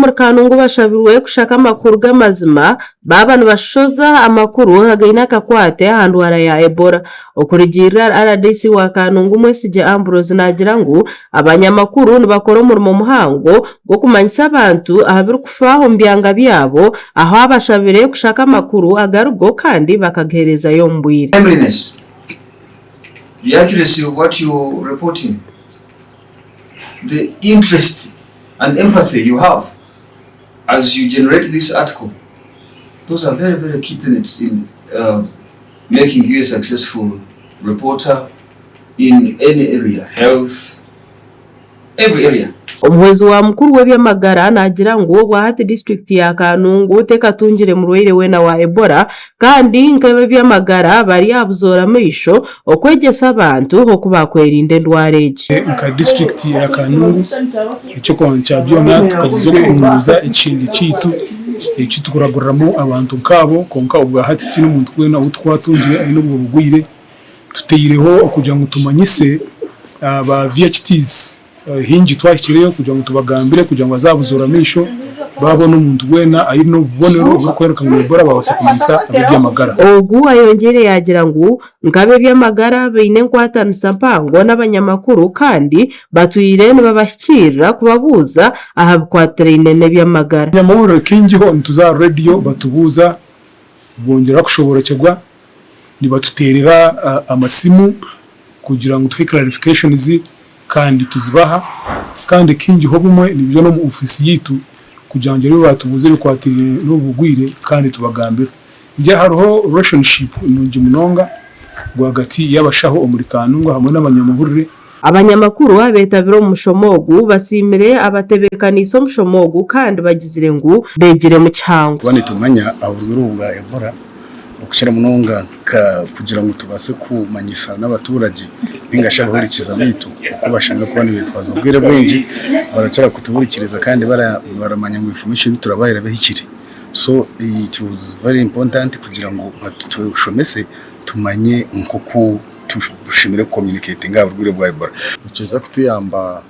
omuri Kanungu bashabirwe kushaka amakuru g'amazima baaba nibashoza amakuru againe akakwate aha ndwara ya Ebola. Okurugiirira ahari RDC wa Kanungu Mwesigye Ambrose naagira ngu abanyamakuru nibakora omurimo muhango gw'okumanyisa abantu aha birikufa omu byanga byabo ahu abashabire kushaka amakuru agarigo kandi bakagaheerezayo omu bwire. Timeliness, the accuracy of what you're reporting, the interest and empathy you have as you generate this article, those are very, very key tenets in making you a successful reporter in any area, health, every area. Omuhwezi wa mukuru w'eby'amagara naagira ngu obwahati disiturikiti ya Kanungu tekatungire murwaire weena wa Ebola kandi nk'ab'eby'amagara bari aha buzoora maisho okwegyesa abantu oku baakwerinda endwara egi. Nka disiturikiti ya Kanungu, eky'okubanza kya byona tukagyeza okuhunduuza ekishengye kyaitu eki tukuraguriramu abantu nkaabo kwonka obwahati tihaine omuntu weena ou twatungire aine obwo burwaire. Tutaireho okugira ngu tumanyise ba VHTs Haingi twahikireyo kugira ngu tubagambire kugira ngu baze aha buzoora maisho baabona omuntu weena aine obubonero oburikworeka ngu Ebola baabaasa kumanyisa ab'eby'amagara. Ogu ayongyeire yaagira ngu nk'ab'eby'amagara baine enkwatanisa mpango n'abanyamakuru kandi batwire nibabahikiirira kubabuuza aha bikwatiraine n'eby'amagara. Abanyamahurire kaingiho nituza aha rediyo batubuuza bongyera kushoborokyerwa, nibatuteerera amasimu kugira ngu tuhe clarifications kandi tuzibaha kandi kaingi ho obumwe nibaija n'omu ofiisi yaitu kugira ngu ebi baatubuuza ebikwatiraine n'obu bugwire kandi tubagambira. Ngira hariho relationship nungi munonga rwagati y'abashaho omuri Kanungu hamwe n'abanyamahurire. Abanyamakuru abeetabire omu mushomo ogu basiimire abatebeekaniise omushomo ogu kandi bagizire ngu beegiremu kihango. Kuba nitumanya aha burwaire obu bwa Ebola okukira munonga nka kugira ngu tubaase kumanyisa n'abaturage ninga shi abahurikiza baitu oku bashanga kuba nibetwaza obwire bwingi barakira kutuhurikiriza kandi baramanya ngu information ei turabaha eraba ehikire so it was very important kugira ngu batushomese tumanye nk'oku tushemereire ku communicatinga aha burwaire bwa Ebola. Nikiza kutuyamba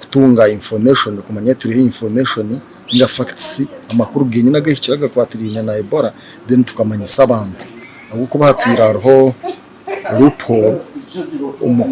kutunga information, kumanya turiho information ninga facts, amakuru genyini agahikire agakwatiraine na Ebola then tukamanyisa abantu ahabw'okuba hatwire hariho loophole omu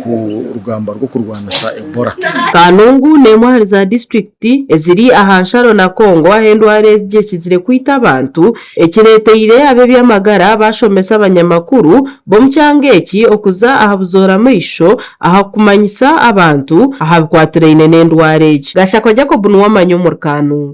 rugamba rw'okurwanisa Ebola. Kanungu n'emwe ahari za disiturikiti eziri aha nsharo na Congo ahu endwara egi ekizire kwita abantu Ekireeteire ab'eby'amagara baashomesa abanyamakuru b'omu kyanga eki okuza aha buzoora maisho aha kumanyisa abantu aha bikwatiraine n'endwara egi. Gashakwa Jacob niwe amanya omuri Kanungu.